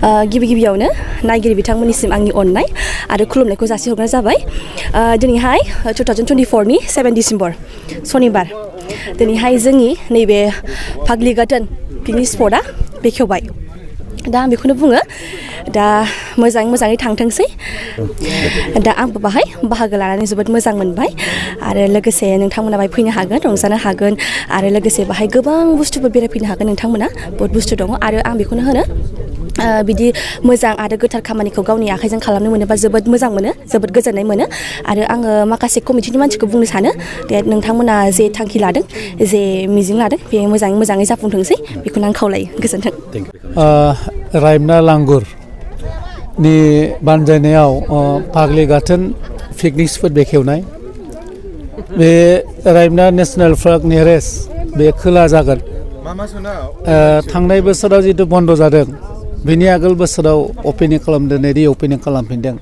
गिबियावनो नायगिरि बिथांमोननिसिम आंनि अननाय आरो खुलुमनायखौ जासिहरनाय जाबाय। दिनैहाय 2024 नि 7 डिसेम्बर सनिबार दिनैहाय जोंनि नैबे फाग्लिगाटोन पिकनिक स्पटआ बेखेवबाय। दा आं बेखौनो बुङो दा मोजाङै थांथोंसै। दा आंबो बाहाय बाहागो लानानै जोबोद मोजां मोनबाय आरो लोगोसे नोंथांमोना बाहाय फैनो हागोन, रंजानो हागोन आरो लोगोसे बाहाय गोबां बुस्थुफोर बेरायफैनो हागोन नोंथांमोना। बहुत बुस्थु दङ आरो आं बेखौनो होनो बिदि मोजां आरो गोथार खामानिखौ गावनि आखाइजों खालामनो मोनोबा जोबोद मोजां मोनो, जोबोद गोजोननाय मोनो। आरो आङो माखासे कमिटिनि मानसिखौ बुंनो सानो दे नोंथांमोना जे थांखि लादों, जे मिजिं लादों बे मोजाङै जाफुंथोंसै बेखौनो आं खावलायो। गोजोन्थों। रायमना लांगुर नि बानजायनायाव फाग्लिगाटोन पिकनिक स्पट बेखेवनाय बे रायमना नेशनेल पार्क नियारेस्ट बे खोला जागोन। थांनाय बोसोराव जितु बन्द जादों बेनि आगोल बोसोराव अपेनिं खालामदों, रिअपेनिं खालामफिनदों।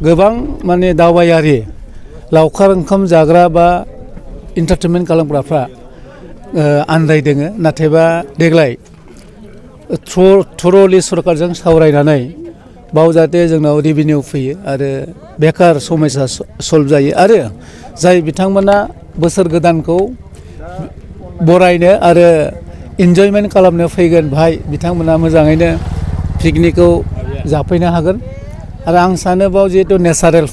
गोबां माने दावबायारि लावखार ओंखाम जाग्रा बा इन्टारटेनमेन्ट खालामग्राफ्रा आन्दायदों। नाथायबा देग्लाय थरलि सरकारजों सावरायनानै बाव जाहाथे जोंनाव रेभिनिउ फैयो आरो बेकार समस्या सल्भ जायो आरो जाय बिथांमोना बोसोर गोदानखौ बरायनो आरो इन्जयमेन्ट खालामनो फैगोन भाई बिथांमोना मोजाङैनो पिकनिकखौ जाफैनो हागोन। आरो आं सानो बाव जिहेतु नेचारेल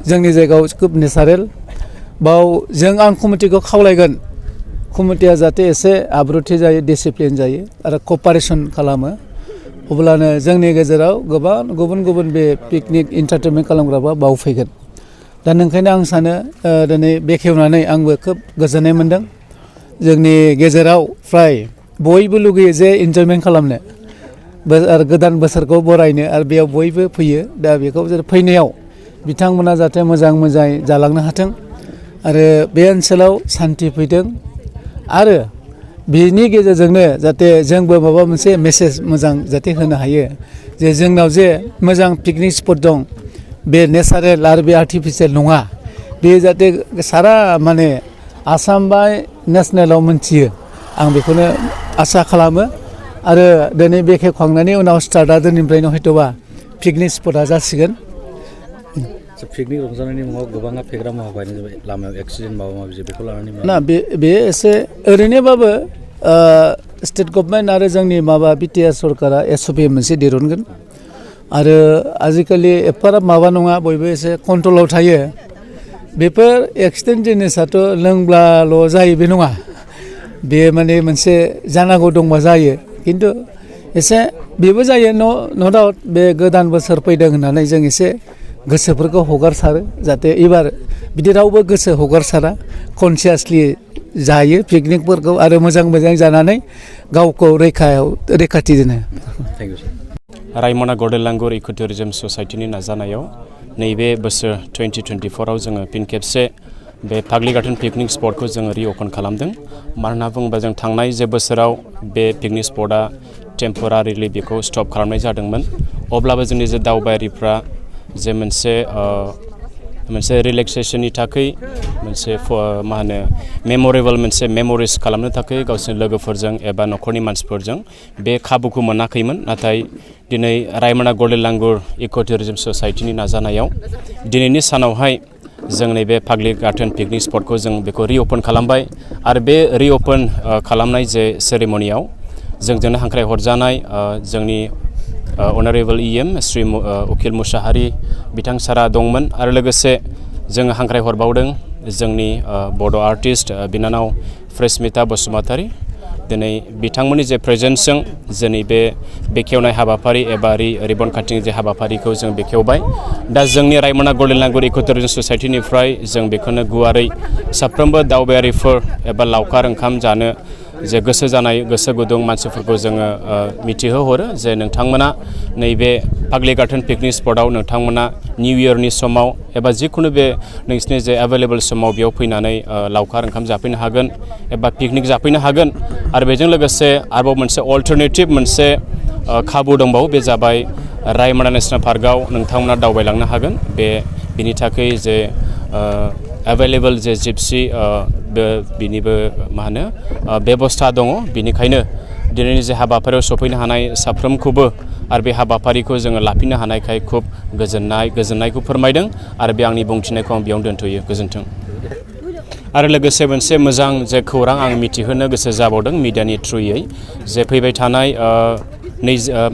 जोंनि जायगायाव खोब नेचारेल बाव आं कमिटिखौ खावलायगोन कमिटिया जाहाथे एसे आब्रुथि जायो, डिसिप्लिन जायो आरो कपारेसन खालामो। अब्लानो जोंनि गेजेराव गोबां गुबुन बे पिकनिक इन्टारटेनमेन्ट खालामग्राबा बाव फैगोन। दा नोंखायनो आं सानो दिनै बेखेवनानै आंबो खोब गोजोननाय मोनदों। जोंनि गेजेराव फ्राय बयबो लुगैयो जे इन्जयमेन्ट खालामनो आरो गोदान बोसोरखौ बरायनो आरो बेयाव बयबो फैयो। दा बेखौ फैनायाव बिथांमोना जाहाथे मोजाङै जालांनो हाथों आरो बे ओनसोलाव सान्थि फैथों आरो बेनि गेजेरजोंनो जाहाथे जोंबो माबा मोनसे मेसेज मोजां जाहाथे होनो हायो जे जोंनाव जे मोजां पिकनिक स्पट दं, बे नेचारेल आरो बे आर्टिफिसियेल नङा, बे जाहाथे सारा माने आसाम बा नेसनेलाव मोनथियो। आं बेखौनो आसा खालामो आरो दिनै बेखेवखांनायनि उनाव स्टार्टआ दिनैनिफ्रायनो हयथ'बा पिकनिक स्पटआ जासिगोन। पिकनिक रंजानायनि मुङाव गोबाङा फेग्रा मुवा बायनाय जाबाय, लामायाव एक्सिडेन्ट माबा माबि बेखौ लानानै ना बे एसे ओरैनोबाबो स्टेट गभर्नमेन्ट आरो जोंनि बिटिआर सरकारा एसअपि मोनसे दिरुनगोन आरो आजिखालि एफाराब माबा नङा, बयबो एसे कन्ट्रलाव थायो। बेफोर एक्सिडेन्ट जिनिसाथ' लोंब्लाल' जायो बे नङा, बे माने मोनसे जानांगौ दंबा जायो, खिन्थु एसे बेबो जायो न' डाउट। बे गोदान बोसोर फैदों होननानै जों एसे गोसोफोरखौ हगारसारो, जाहाथे एबार बिदि रावबो गोसो हगारसारा, कनसियासलि जायो पिकनिकफोरखौ आरो मोजां जानानै गावखौ रैखाथि दोनो। Thank you sir. रायमना गल्डेन लांगुर इक' टुरिजम ससाइटिनि नाजानायाव नैबे बोसोर 2024आव जोङो फिन खेबसे बे फाग्लिगाटोन पिकनिक स्पटखौ जोङो रिअपेन खालामदों। मानो होनना बुङोबा जों थांनाय जे बोसोराव बे पिकनिक स्पटआ टेम्परारिलि बेखौ स्टप खालामनाय जादोंमोन। अब्लाबो जोंनि जे दावबायारिफ्रा जे मोनसे रिलेक्सेसननि थाखाय मोनसे मा होनो मेमरेबल मोनसे मेमरिज खालामनो थाखाय गावसोरनि लोगोफोरजों एबा न'खरनि मानसिफोरजों बे खाबुखौ मोनाखैमोन। नाथाय दिनै रायमना गल्डेन लांगुर इक' टुरिजम ससाइटिनि नाजानायाव दिनैनि सानावहाय जों नैबे फाग्लिगाटोन पिकनिक स्पटखौ जों बेखौ रिअपेन खालामबाय आरो बे रिअपेन खालामनाय जे सेरेमनियाव जोंजोंनो हांख्राय हरजानाय जोंनि अनारेबल EM श्री उकिल मुसाहारि बिथां सारा दंमोन आरो लोगोसे जोङो हांख्राय हरबावदों जोंनि बड' आर्टिस्ट बिनानाव प्रेसमिता बसुमतारी। दिनै बिथांमोननि जे प्रेजेन्सजों जोंनि बे बेखेवनाय हाबाफारि एबा रिबन काटिं जे हाबाफारिखौ जों बेखेवबाय। दा जोंनि रायमना गल्डेन लांगुर इक' टुरिजम ससाइटिनिफ्राय जों बेखौनो गुवारै साफ्रोमबो दावबायारिफोर एबा लावखार ओंखाम जानो जे गोसो जानाय गोसो गुदुं मानसिफोरखौ जोङो मिथिहोहरो जे नोंथांमोना नैबे फाग्लिगाटोन पिकनिक स्पटआव नोंथांमोना निउ इयारनि समाव एबा जिखुनु बे नोंसिनि जे एभेलेबल समाव बेयाव फैनानै लावखार ओंखाम जाफैनो हागोन एबा पिकनिक जाफैनो हागोन। आरो बेजों लोगोसे आरोबाव मोनसे अल्टारनेटिभ मोनसे खाबु दंबावो, बे जाबाय रायमना नेसनेल पार्कआव नोंथांमोना दावबायलांनो हागोन। बिनि थाखाय जे एभेलेबल जे जिपसि बिनिबो मा होनो बेबस्था दङ। बिनिखायनो दिनैनि जे हाबाफारियाव सफैनो हानाय साफ्रोमखौबो आरो बे हाबाफारिखौ जोङो लाफिननो हानायखाय खुब गोजोननायखौ फोरमायदों आरो बे आंनि बुंथिनायखौ आं बेयावनो दोनथ'यो गोजोन्थों। आरो लोगोसे मोनसे मोजां जे खौरां आं मिथिहोनो गोसो जाबावदों मिडियानि थ्रुयै जे फैबाय थानाय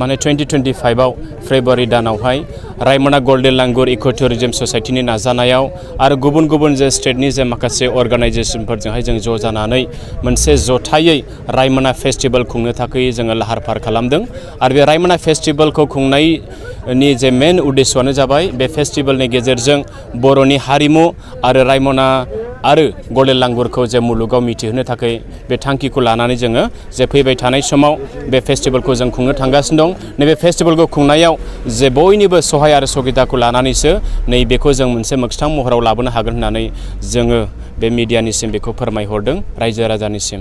माने 2025आव फेब्रुवारि दानावहाय रायमना गल्डेन लांगुर इक' टुरिजम ससाइटिनि नाजानायाव आरो गुबुन गुबुन जे स्टेटनि जे माखासे अर्गानाइजेसनफोरजोंहाय जों ज' जानानै मोनसे जथायै रायमना फेस्टिभेल खुंनो थाखाय जोङो लाहार फाहार खालामदों आरो बे रायमना फेस्टिभेलखौ खुंनायनि जे मेन उद्देশ্যआनो जाबाय बे फेस्टिभेलनि गेजेरजों बर'नि हारिमु आरो रायमना आरो गल्डेन लांगुरखौ जे मुलुगाव मिथिहोनो थाखाय बे थांखिखौ लानानै जोङो जे फैबाय थानाय समाव बे फेस्टिभेलखौ जों खुंनो थांगासिनो दं। नैबे फेस्टिभेलखौ खुंनायाव जे बयनिबो सहाय आरो सहायताखौ लानानैसो नैबेखौ जों मोनसे मोगथां महराव लाबोनो हागोन होननानै जोङो बे मिडियानिसिम बेखौ फोरमायहरदों रायजो राजानिसिम।